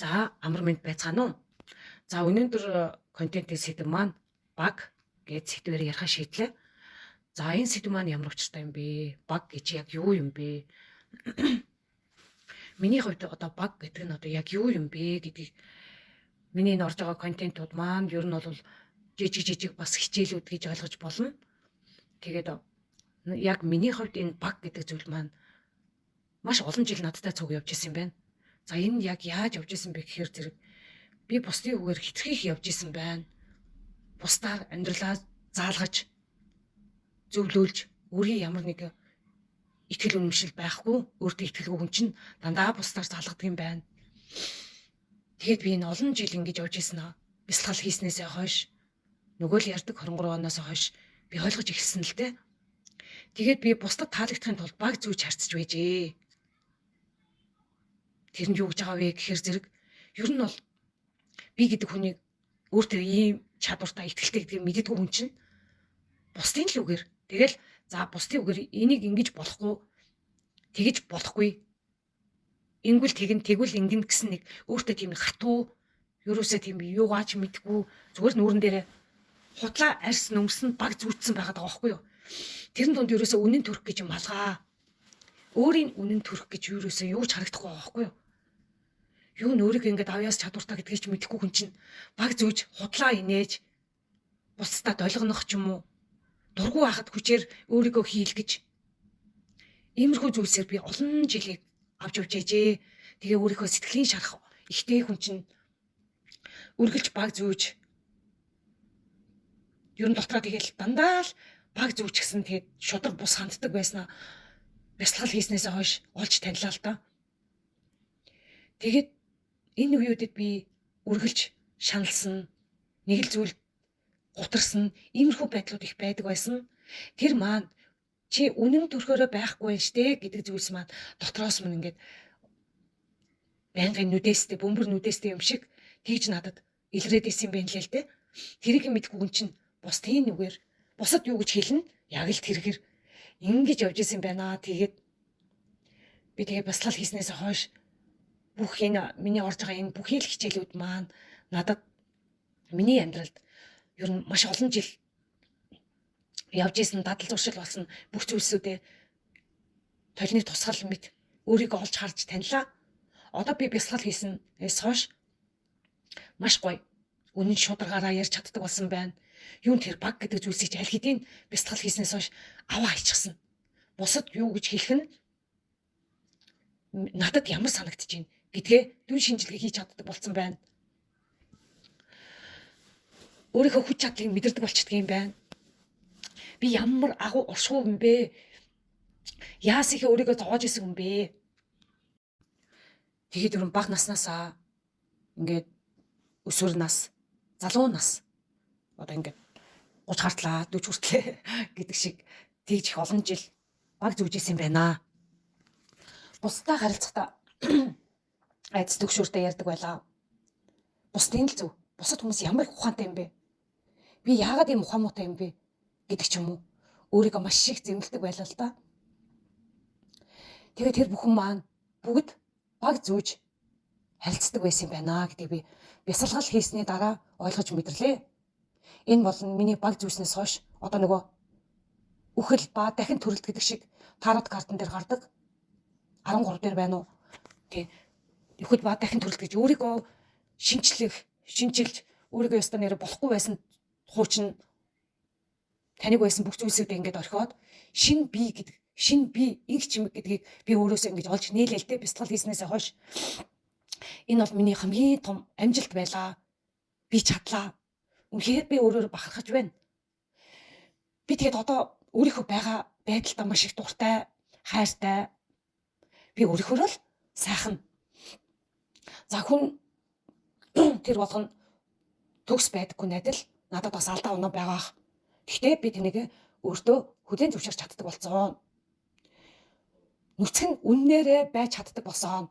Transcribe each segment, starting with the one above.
За, амар мэнд байцгаана уу? За, өнөөдөр контентын сэдэв маань баг гэж сэдвээр ярих шийдлээ. За, энэ сэдэв маань ямар учиртай юм бэ? Баг гэж яг юу юм бэ? Миний хувьд одоо баг гэдэг нь одоо яг юу юм бэ гэдгийг миний энэ орж байгаа контентууд маань ер нь бол жижиг жижиг бас хичээлүүд гэж ойлгож болно. Тэгээд яг миний хувьд энэ баг гэдэг зүйл маань маш олон жил надтай цуг явж исэн юм байна. За, энэ яг яаж явж исэн бэ гэхээр зэрэг би бусдын үгээр хитрхи их явж исэн байна. Бусдаар амьдралаа заалгаж, зөвлүүлж, өөрийн ямар нэг итгэл үнэмшил байхгүй, өөртөө итгэлгүй хүн чинь дандаа бусдаар заалгадаг юм байна. Тэгээд би энэ олон жил ингэж явж исэн аа. Бясалгал хийснээсээ хойш нөгөө л ярьдаг 23 оноос хойш би ойлгож эхэлсэн л дээ. Тэгээд би бусдад таалагдахын тулд баг зүүж харцж байжээ. Тэр нь юу гэж байгаа вэ гэхээр зэрэг ер нь бол би гэдэг хүнийг өөртөө ийм чадвартай, итгэлтэй гэдгийг мэддэггүй хүн чинь бусдын л үгээр тэгэл, за, бусдын үгээр энийг ингэж болохгүй, тэгэж болохгүй, ингүүл тэгэн, тэгвэл ингэнэ гэсэн нэг өөртөө тийм хатуу, ерөөсөө тийм юугаач мэдгүй, зүгээр нүүрэн дээрээ худлаа арьс нүмерсэн баг зүүцсэн байгаад байгаа байхгүй юу. Тэрэн дунд ерөөсөө үнэн төрөх гэж юм алгаа. Өөрийн үнэн төрөх гэж ерөөсөө юу ч харагдахгүй байгаа байхгүй юу. Юу н өөрийгөө ингээд авьяас чадвартай гэдгийг ч мэдэхгүй хүн чинь баг зүүж, худлаа инээж, бусдад долгонох ч юм уу, дургу байхад хүчээр өөрийгөө хийлгэж, иймэрхүү зүйлсээр би олон жилийг авч явж ээжээ. Тэгээ өөрийнхөө сэтгэлийн шарах ихтэй хүн чинь үргэлж баг зүүж, ер нь дотроо тэгэл дандаа л баг зүүчихсэн, тэгээд шудраг бус ханддаг байснаа бясалгал хийснээсээ хойш олж танилаа л та. Тэгээд энэ үеүүдэд би үргэлж шаналсан, нэг л зүйл гутарсан, иймэрхүү байдлууд их байдаг байсан. Тэр маань чи үнэн төрхөөрөө байхгүй байх штэ гэдэг зүйлс маань дотроос мань ингээд байнгын нүдээстэй, бөмбөр нүдээстэй юм шиг тэгж надад илрээд исэн юм байна лээ л дээ. Тэрийг мэдгүй хүн чинь бусдын нүгээр бусад юу гэж хэлнэ, яг л тэргэр ингэж явж исэн байна. Тэгээд би тэгээ бясалгал хийснээс хойш бүх энэ миний орж байгаа энэ бүхий л хичээлүүд маань надад миний амьдралд ер нь маш олон жил явж исэн дадал зуршил болсон бүх зүйлсүүдээ толны тусгал мэт өөрийгөө олж харж танилаа. Одоо би бясалгал хийснээс хойш маш гоё үнэн шударгаараа ярьж чаддаг болсон байна. Юун тэр баг гэдэг зүйлсийг аль хэдийн бясалгал хийснээс хойш аваа хийчихсэн. Бусад юу гэж хэлэх нь надад ямар санагдаж байна гэдгээ дүн шинжилгээ хийж чаддаг болсон байна. Өөрийнхөө хүч чадлыг мэдэрдэг болчдөг юм байна. Би ямар агуу уршгүй юм бэ? Яас их өөрийгөө зовоож исэн юм бэ? Тэгээд ер нь бага наснаасаа ингээд өсвөр нас, залуу нас, одоо ингээд 30 гартлаа, 40 хүртлээ гэдэг шиг тэгж их олон жил баг зүүж исэн юм байна. Бусдаа харилцахдаа айдас төгшөөртэй ярьдаг байлаа. Бусдын л зөв. Бусад хүмүүс ямар их ухаантай юм бэ? Би яагаад ийм ухаан муутай юм бэ гэдэг ч юм уу. Өөрийгөө маш их зэмлдэг байлаа л да. Тэгээд тэр бүхэн маань бүгд баг зүүж харилцдаг байсан юм байна гэдгийг би бясалгал хийсний дараа ойлгож мэдэрлээ. Энэ бол миний баг зүүснээс хойш одоо нөгөө үхэл ба дахин төрөлт гэдэг шиг тарот картан дээр гардаг 13 дээр байна уу? Тий. Үхэл ба дахин төрөлт гэж өөрийгөө шинчлэх, шинчилж, өөрийгөө ёстой нэр болохгүй байсан хуучин таныг байсан бүх зүйлсүүдээ ингээд орхиод шин би гэдэг, шин би инх чимэг гэдгийг би өөрөөсөө ингэж олж нээлээ л дээ, бясалгал хийснээсээ хойш. Энэ бол миний хамгийн том амжилт байлаа. Би чадлаа. Үнэхээр би өөрөөр бахархаж байна. Би тэгээд одоо өөрийнхөө байгаа байдалтай маш их дуртай, хайртай. Би өөрийнхөө л сайхан. За, хүн тэр болгоно төгс байдаггүй найдал надад бас алдаа оноо байгаа. Гэхдээ би тэнийг өөртөө хүлээн зөвшөөрч чаддаг болсон. Нүцгэн үннээрээ байж чаддаг болсон.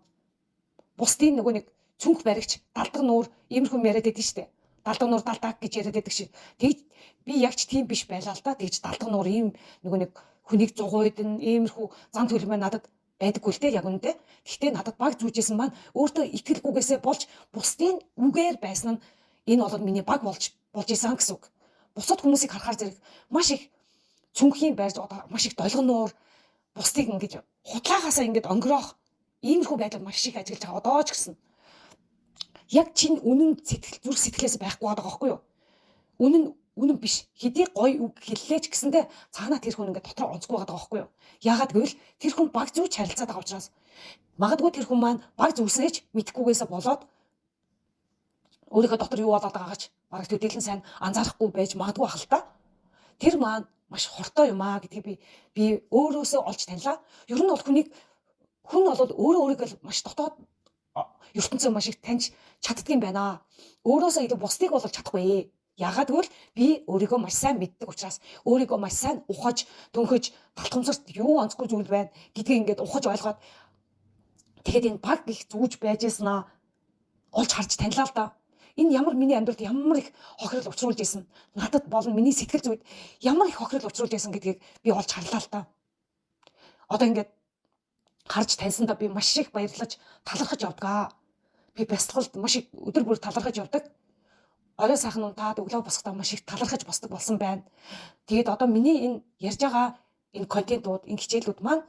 Бусдын нөгөө нэг цүнх баригч, далдаг нуур, иймэрхүү юм яриад байдаг шүү дээ. Далдаг нуур далдааг гэж яриад байдаг шиг. Тэгж би яг ч тийм биш байлаа л да. Тэгж далдаг нуур ийм нөгөө нэг хүнийг зугуйдэн иймэрхүү зан төлөвөө надад Байдаггүй л дээ яг үнэндээ. Гэхдээ надад баг зүүжсэн маань өөртөө итгэлгүйгээсээ болж бусдын үгээр байсан нь энэ бол миний баг болж исэн гэсэн үг. Бусад хүмүүсийг харахаар зэрэг маш их цүнхийн барьж одоо маш их долгоноор бусдыг ингэж хутлаагаасаа ингэж онгороох иймэрхүү байдлыг маш их ажиглаж байгаа одоо ч гэсэн. Яг чин үнэн сэтгэл зүрх сэтгэлээс байхгүй байгаа байхгүй юу? Үнэн биш. Хэдий гоё үг хэллээ ч гэсэндээ цаанаа тэр хүн ингээд дотроо онцгүй байгаа байхгүй юу? Яагаад гэвэл тэр хүн баг зүүж харилцаад байгаа учраас магадгүй тэр хүн маань баг зүүснээ ч мэдэхгүйгээсээ болоод өөрийнхөө дотор юу болоод байгаагаа ч бараг төдийлөн сайн анзаарахгүй байж магадгүй ах л та. Тэр маань маш хортой юм аа гэдгийг би өөрөөсөө олж танилаа. Ер нь бол хүн бол өөрөө өөрийгөө маш дотоод ертөнцөө маш их таньж чаддгийм байна. Өөрөөсөө илүү бусдыг бол чадахгүй. Яагаад гэвэл би өөрийгөө маш сайн мэддэг учраас өөрийгөө маш сайн ухаж, төнхөж, талтхамсарт юу онцгүй зүйл байна гэдгийг ингээд ухаж ойлгоод тэгэхэд энэ баг их зүүж байж ийсэн олж харж танилаа л да. Энэ ямар миний амьдралд ямар их хохирол учруулж исэн, надад болон миний сэтгэл зүйд ямар их хохирол учруулж исэн гэдгийг би олж харлаа л да. Одоо ингээд харж таньсандаа би маш их баярлаж талархаж явдаг. Би бясалгалд маш их өдөр бүр талархаж явдаг. Орой сайхан унтаад өглөө босохдоо маш их талархаж босдог болсон байна. Тэгээд одоо миний энэ ярьж байгаа энэ контентууд, энэ хичээлүүд маань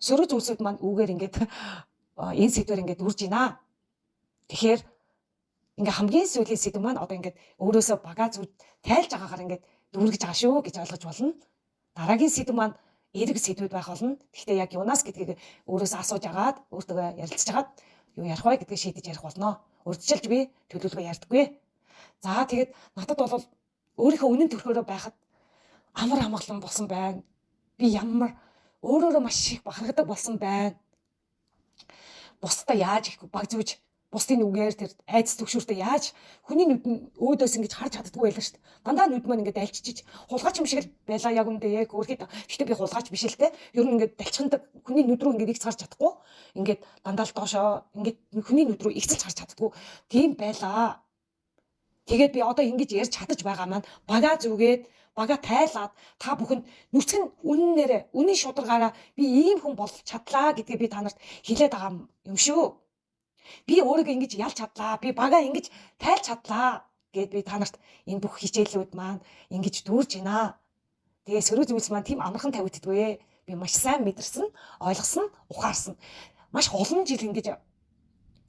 сөрөг зүйлсүүд маань үүгээр ингээд энэ сэдвээр ингээд үрж байна. Тэгэхээр ингээ хамгийн сүүлийн сэдв маань одоо ингээд өөрөөсөө бага зүг тайлж байгаагаар ингээд дүүргэж байгаа шүү гэж ойлгож болно. Дараагийн сэдв маань эерэг сэдвүүд байх болно. Гэхдээ яг юунаас гэдгийг өөрөөсөө асууж агаад өөртөө ярилцж агаад юу ярих вэ гэдгийг шийдэж ярих болно. Урьдчилж би төлөвлөгөө ярьдаггүй. За тэгээд надад бол өөрийнхөө үнэн төрхөөрөө байхад амар амгалан болсон байна. Би ямар өөрөөрөө маш их бахархдаг болсон байна. Бусдаа яаж их баг зүүж бусдын үгээр тэр айдас түгшүүртээ яаж хүний нүд нь өөдөөс ингэж харж чаддгүй байлаа шүү дээ. Дандаа нүд маань ингэж альчиж хулгайч юм шиг л байлаа яг үндэ яг өөрхийд. Гэхдээ би хулгайч биш л те. Ер нь ингэж далчхандаг хүний нүд рүү ингэж игц харж чадахгүй. Ингээд дандаа л доошоо ингэж хүний нүд рүү игцэлж харж чаддгүй. Тийм байлаа. Тэгээд би одоо ингэж ярьж чадаж байгаа маань бага зүгээд бага тайлаад та бүхэнд нүцгэн үнэнээрээ үнэн шударгаараа би ийм хүн болж чадлаа гэдгийг би та нарт хэлээд байгаа юм шүү. Би өөрийгөө ингэж ялж чадлаа. Би бага ингэж тайлж чадлаа гэд би та нарт энэ бүх хичээлүүд маань ингэж дүүрж байна. Тэгээ сөрөг зүйлс маань тийм амархан тавигддаггүй. Би маш сайн мэдэрсэн, ойлгосон, ухаарсан. Маш олон жил ингэж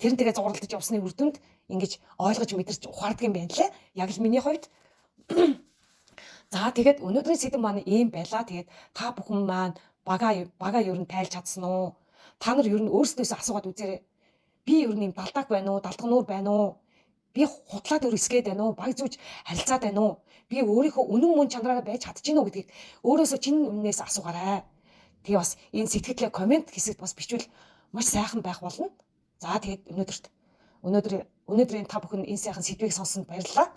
тэрнтэйгээ зуралдаж явсны үр дүнд ингэж ойлгож мэдэрч ухаардаг юм байна лээ. Яг л миний хувьд. За тэгээд өнөөдрийн сэдэв маань ийм байлаа. Тэгээд та бүхэн маань бага ер нь тайлж чадсан уу? Та нар ер нь өөрсдөөсөө асуугаад үзээрэй. Би ер нь юм далдааг байна уу? Далдгануур байна уу? Би хутлаад өр эсгээд байна уу? Баг зүүж харилцаад байна уу? Би өөрийнхөө үнэн мөн чанараараа байж чадчихэв үү гэдгийг өөрөөсөө чин үннээс асуугаарай. Тэгээ бас энэ сэтгэлээ комент хэсэгт бас бичвэл маш сайхан байх болно. За тэгээд өнөөдрийн та бүхэн энэ сайхан сэдвийг сонссонд баярлалаа.